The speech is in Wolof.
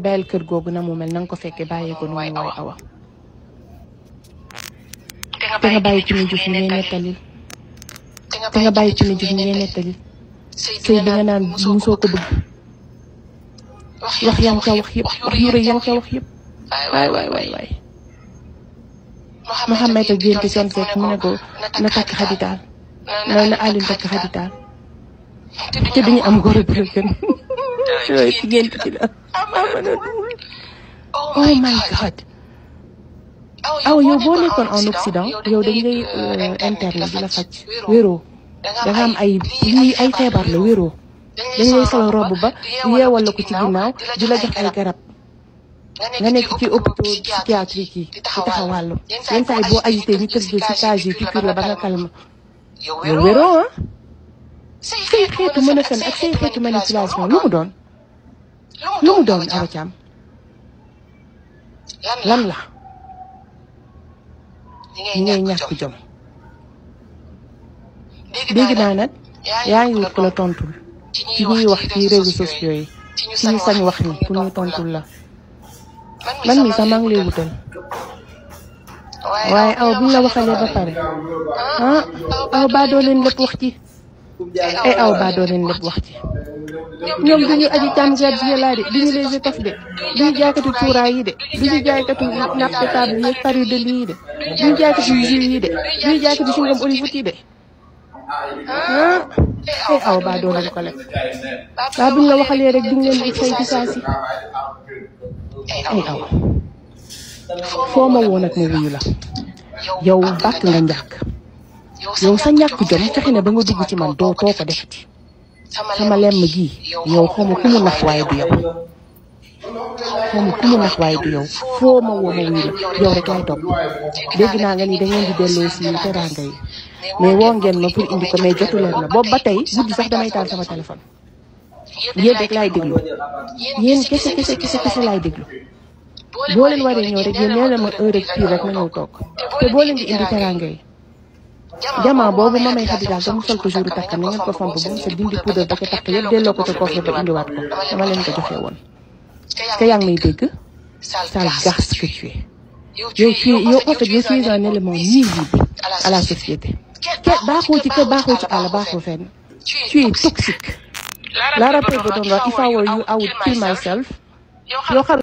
bàyyil kër googu na mu mel na nga ko fekkee bàyyee ko noonu mooy Awa. te nga bàyyi ci ni jëf mi ngay nettalil. te nga bàyyi ci ni jëf mi ngay nettalil. sëy bi nga naan musoo ko bëgg. wax yaa ngi ca wax yëpp wax yu rëy yaa ngi ca wax yëpp. waay. Mouhamed ak génti seen fekk mu ne ko na takk xaditaal na Alioune takk xaditaal te duñu am góor bu la gën yooyu ci gént ci la oh my god. Awa yow boo nekkoon en Occident yow dañ lay interne di la faj wéroo danga am ay lii ay feebar la wéroo dañ lay sol robe ba yeewal la ko ci ginnaaw di la jox ay garab nga nekk ci hôpital psychiatrique yi di taxawàllu yenn saa yi boo agité ñu tëj ci cage yi piqûre la ba nga calme yow wéroo ah. say xeetu mën a fen ak say xeetu manipulation lu mu doon Awa Thiam lan la ñi ngay ñàkk jom. dégg naa nag yaa ngi wut ku la tontul ci ñuy wax ci réseaux sociaux yi ci ñu sañ wax ni ku ñu tontul la man mi sax maa ngi lay wutal waaye aw buñ la waxalee ba pare aw baa doo leen lépp wax ci aw baa doo leen lépp wax ci ñoom duñu aji càm gerge laa de duñu les étoffes de duñu jaaykatu cuuraay yi de duñu jaaykatu nappe de table yi farine de lii de duñu jaaykatu jus yi de duñu jaaykatu sungam olivut yi de aw baa doo leen ko lekk baa buñ la waxalee rek duñ leen di fay ci saa si aw foo ma woon ak ma wuyu la yow bàkk nga njàkk yow sa ñàkk jom fexe ne ba nga dugg ci man doo too ko defati sama lemm gi yow xaw ma ku mu nax waaye du yow foo ma woo ma wuyu la yow rek lay topp dégg naa nga ni da ngeen di delloo si teraanga yi mais woo ngeen ma pour indi ko mais jotu leen ma boobu ba tey guddi sax damay taal sama téléphone yéen rek laay déglu yéen kese laay déglu boo leen waree ñëw rek yéen nee na ma heure rek pire rek ma ñëw toog te boo leen di indi teraanga yi jamaa boobu ma may xaditaal ba mu sol ko jour takkam na ngeen ko fomp ba mu sa dindi poudre ba ca takk yëpp delloo ko ca coffre ba indiwaat ko dama leen ko joxee woon. est-ce que yaa ngi may dégg sale garce que tu es yow en fait yow tu es un élément nuisible à la société. baaxoo ci kër baaxoo ci àll baaxoo fenn tu es toxique. la rappeur ba doon wax if I were you I would kill myself. yoo xam